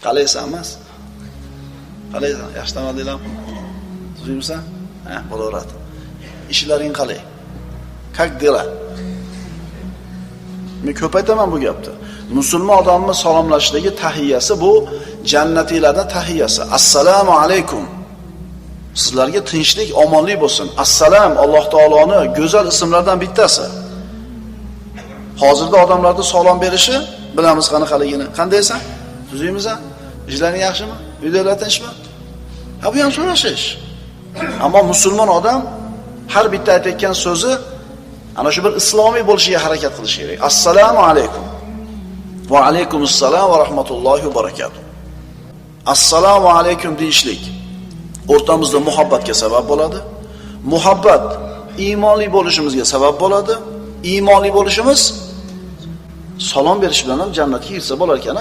Qalaysan emas. Qalaysan? Yaxshi tamaddilarmi? Tuzukmisan? Ha, bo'laveradi. Ishlaring qalay? Как дела? Men ko'p aytaman bu gapni. Musulmon odamni salomlashishdagi tahiyyasi bu jannatiylarning tahiyyasi. Assalomu alaykum. Sizlarga tinchlik, omonlik bo'lsin. Assalom Alloh taoloning go'zal ismlaridan bittasi. Hozirda odamlarda salom berishi bilamiz qanaqaligini. Qandaysan? Tuzukmisan? Ishlaring yaxshimi? Uydagilar tinchmi? Ha, bu ham so'rashish. Ammo musulmon odam har bitta aytayotgan so'zi ana shu bir islomiy bo'lishiga harakat qilish kerak. Assalomu alaykum. Va alaykumussalom va rahmatullohi va barakatuh. Assalomu alaykum deyishlik o'rtamizda muhabbatga sabab bo'ladi. Muhabbat iymonli bo'lishimizga sabab bo'ladi. Iymonli bo'lishimiz salom berish bilan ham jannatga kirsa bo'lar ekan.